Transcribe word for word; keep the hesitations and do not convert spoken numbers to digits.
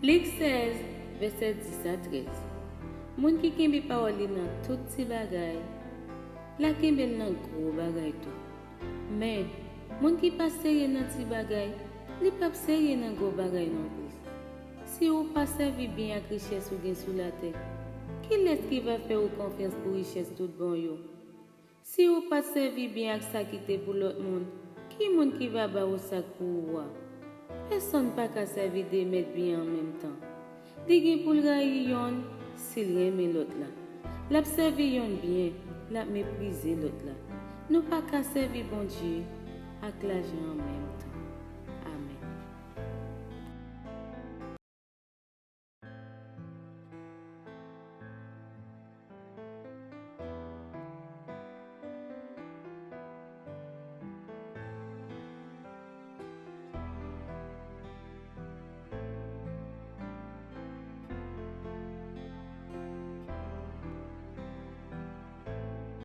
Lik sèz, vèsè dis a trèz. Moun ki kenbe pawòl li nan tout ti bagay, l a kenbe l nan gwo bagay tou. Men, moun ki pa serye nan ti bagay, li p ap serye nan gwo bagay nonplis. Si ou pa sèvi byen ak richès ou gen sou latè, kilès ki va fè ou konfyans pou richès tout bon yo? Si ou pa t sèvi byen ak sa ki te pou lòt moun, ki moun ki va ba ou sa k pou ou a? Pèsonn pa ka sèvi de mèt byen an menm tan. Li gen pou l rayi yonn si l renmen lòt la. L ap sèvi yonn byen, l ap meprize lòt la. Nou pa ka sèvi Bondye ak lajan an menm tan.